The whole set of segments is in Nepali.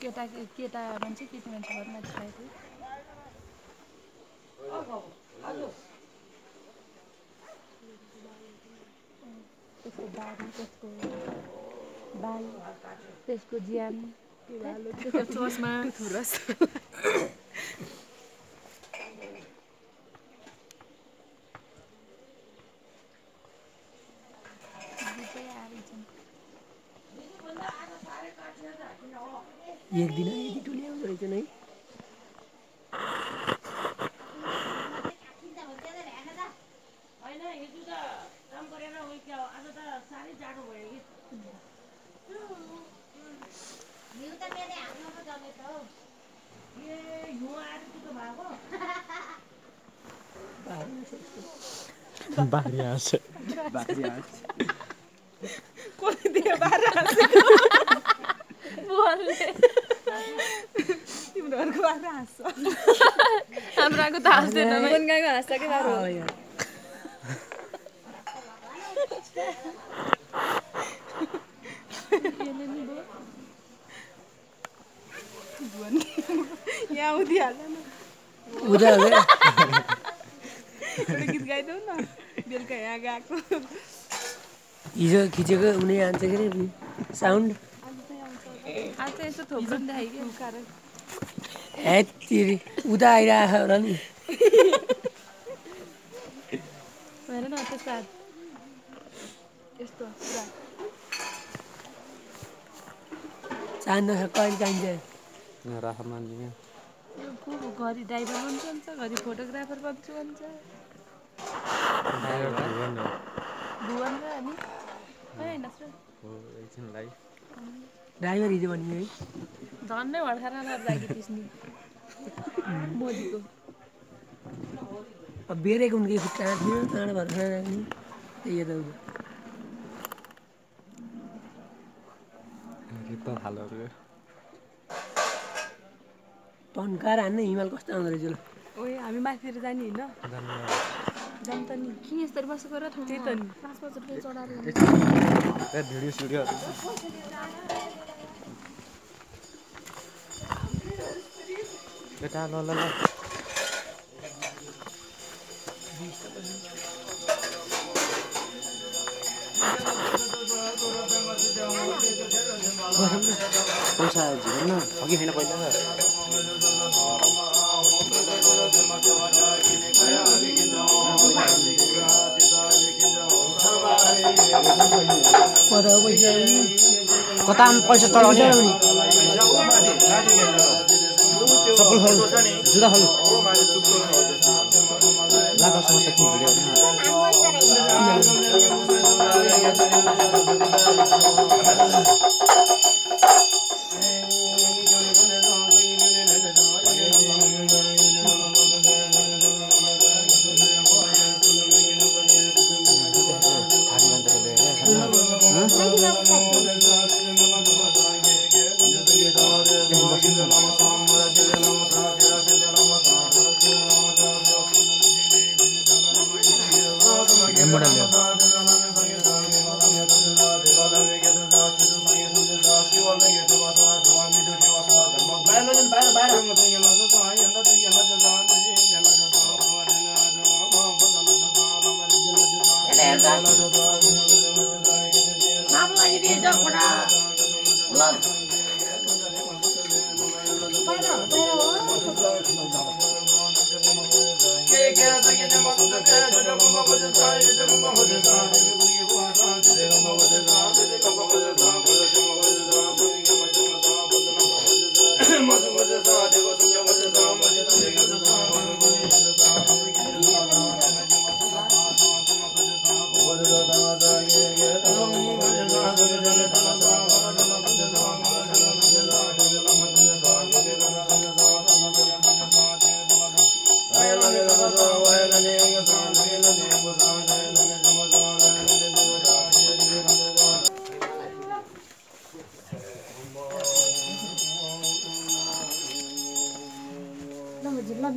केटा केटा मान्छे केटी मान्छे भएर नाचिरहेको थियो त्यसको दारी त्यसको बाल त्यसको ज्यान त्यसको चस्मा थुरस एक दिन यदि टुल्या रहेछ नै बाख्री हाँस कसले दियो बाह्र तिम्रो घरको बाख्रा हाँस्छ हाम्रो आएको त हाँस्दैन बनगाएको हाँस्छ कि बाह्र यहाँ उदिहाल्छ गीत गाइदेऊ न बेलुका यहाँ गएको हिजो खिचेको उनी आन्छ के अरे साउन्ड आज त यस्तो थोप्रो देखायो कि हेत्तेरी उता आइरहेको छ होला नि हेर न त्यसको हात यस्तो चाहन्न कहिले चाहिन्छ राख मान्दिनँ घरि ड्राइभर बन्छु भन्छ घरि फोटोग्राफर बन्छु भन्छ भुवन र अनि होइन ड्राइभर हिजो भन्ने है झन्डै भर्खर जागी पिस्ने मोदीको अब बेरेको उनकै खुट्टा थियो चाँडो भर्खर राख्ने त्यही यताउता टन्कार हान्ने हिमाल कस्तो आउँदो रहेछ ल ओए हामी माथितिर जाने होइन जाऊँ त नि किन यसरी बसेको र त्यही त नि 5,000 रुपियाँ चढाएर भिडियो सुडियो बेटा ल ल ल पैसा झिक्नु न अघि छैन पहिला कता पैसा चढाउने चप्पल खोल जुत्ता खोल लागासँग त के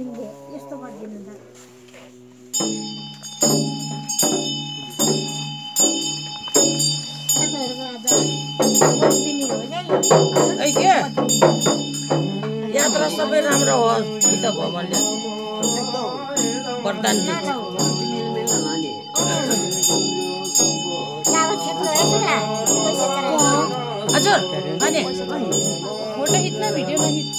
भिडियो यस्तो गरिदिनु त तर सबै राम्रो होस् बुद्ध भगवानले वरदान दिन्छ हजुर अनि फोटो खिच्न भिडियो नखिच